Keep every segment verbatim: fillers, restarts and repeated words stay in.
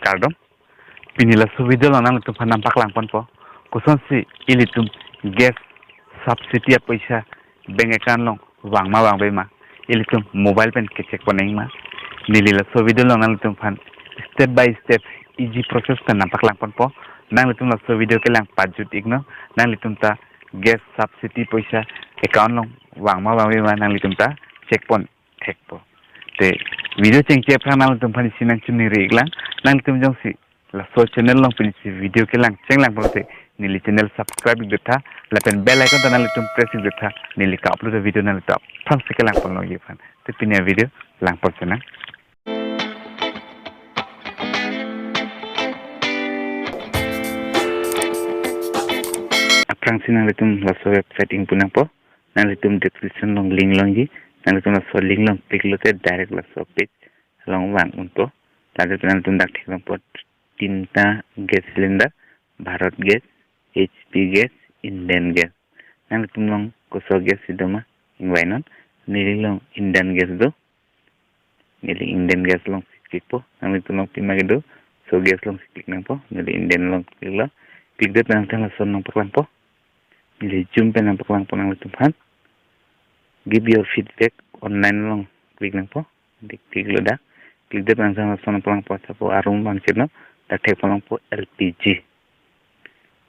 kardom. Pini laso video along nanglitum aphan nangpaklang ponpo, kosonsi ilitum gas subsidy apoisa bank account along vang ma vangve ma, ilitum mobile pen ke-check pon nang ma. Neli laso video along nanglitum aphan step by step easy process pen nangpaklang ponpo. Nanglitum laso video kelang pajut iknon, nanglitum ta gas subsidy poisa account along vang ma vangve ma nanglitum ta check pon thekpo. Te video chengche aphrang nanglitum aphan isi nangchiningri iklang. Nanglitum jongsi laso channel along pinisi video kelang chenglang pulote neli channel subscribe ik detha, lapen bell icon ta nanglitum press ik detha, neli ka-upload video nanglitum aphrangsi kelang pon longji aphan. Te pini avideo lang pon senang. Aphrangsi nanglitum laso website ingpu nangpo. Nanglitum description along link longji. Nanglitum laso link along click lote direct laso page along vang unpo. Ladak nanglitum dak theklongpo tinta gas cylinder, Bharat Gas, H P Gas, Indian Gas. Nanglitum along koso gas si doma ingvainon. Neli along Indian Gas do. Neli Indian Gas alongsi clickpo. Nanglitum along pima kedo, so gas alongsi click nangpo. Neli Indian along clicklo. Click det nangthan lason nangpaklangpo. Neli zoom pen nangpaklangpo nanglitum aphan. Give your feedback online along click nangpo. Di clicklo dak. Click det nangthan lason nangpaklangpo, sapo arum bang chino. Dak thekponlongpo L P G.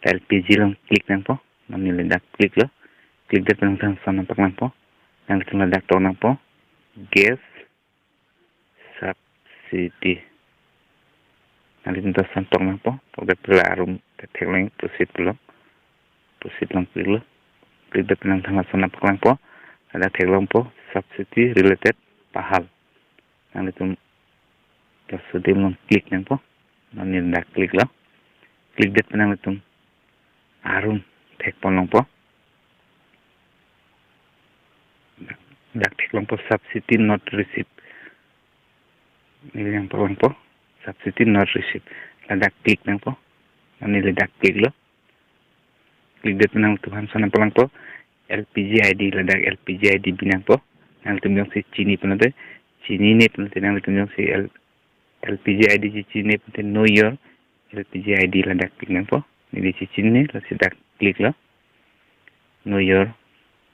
Dak L P G along click nangpo. Non neli dak clicklo. Click det nangthan lason nangpaklangpo. Nanglitum ladak tok nangpo, gas subsidy. Nanglitum ta lason tok nangpo. Tok det pela arum theklong, proceed pulo. Proceed along clicklo. Click det nangthan lason nangpaklangpo. Ladak theklongpo subsidy related pahal. Nanglitum laso adim along click nangpo. Non neli dak clicklo. Click det pen nanglitum arum thekponlongpo. Dak theklongpo subsidy not received. Neli nangpaklangpo subsidy not received. Ladak click nangpo. Non neli dak clicklo. Click det pen nanglitum aphan lason nangpaklangpo L P G I D, ladak L P G I D bi nangpo. Nanglitum jongsi chini pulote, chinine pulote nanglitum jongsi L-, L P G I D chechinine pulote know your L P G I D, ladak click nangpo. Neli chechinine, lasi dak clicklo. Know your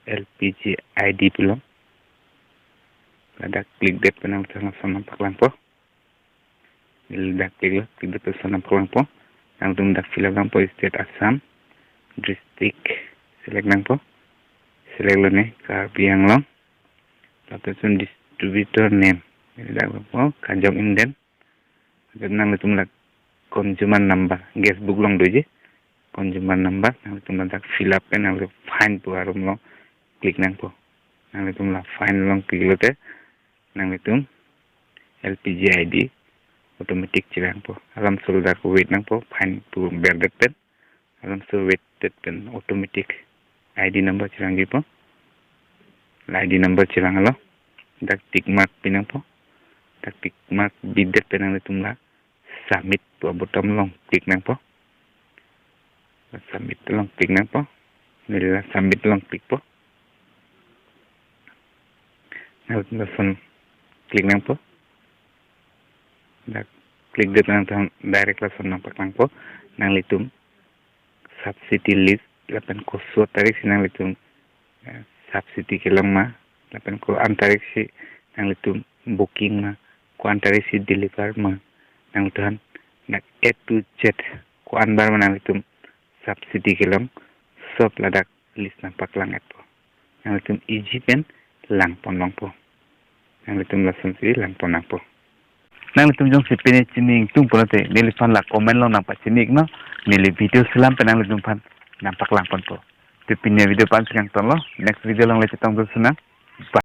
L P G I D pulo. Ladak click det pen nangthan lason nangpaklangpo. Neli dak clicklo, click det pen lason nangpaklangpo. Nanglitum dak fill up nangpo, state Assam, district select nangpo. Select lone Karbi Anglong. Lapen distributor name. Neli dak po Kanjong Indian. Lapen nanglitum la consumer number, gas book along doji. Consumer number, nanglitum ladak fill up pen nanglitum find pu arum along click nangpo. Nanglitum la find along click lote nanglitum L P G I D automatic chevangpo. Alamso ladak wait nangpo, find pu berdet pen. Alamso wait det pen automatic I D number chevangjipo. La I D number chevanglo. Dak tick mark pi nangpo. Dak tick mark bidet pen nanglitum la submit pu button along click nangpo. Submit along click nangpo. Neli la submit along clickpo. Nanglitum lason click nangpo. Dak click det nangthan direct lason nangpaklangpo. Nanglitum subsidy list lapen koso tarik si nanglitum, eh, subsidy kelong ma, lapen ko-an tarik si nanglitum booking ma, ko-an tarik si deliver ma, nanglitum dak A to Z ko-an bar ma nanglitum subsidy kelong, sob ladak list nangpaklang-etpo. Nanglitum easy pen langponlongpo. Nanglitum lasonsi langpon nangpo. Nanglitum jongsi pine chini ingtung pulote neliphan la comment along nangpachini iknon, neli video selam pen nanglitum aphan nangpaklang ponpo. Te pini avideo pu-an si kangtonlo, next video along le chetongdun senang. Bye.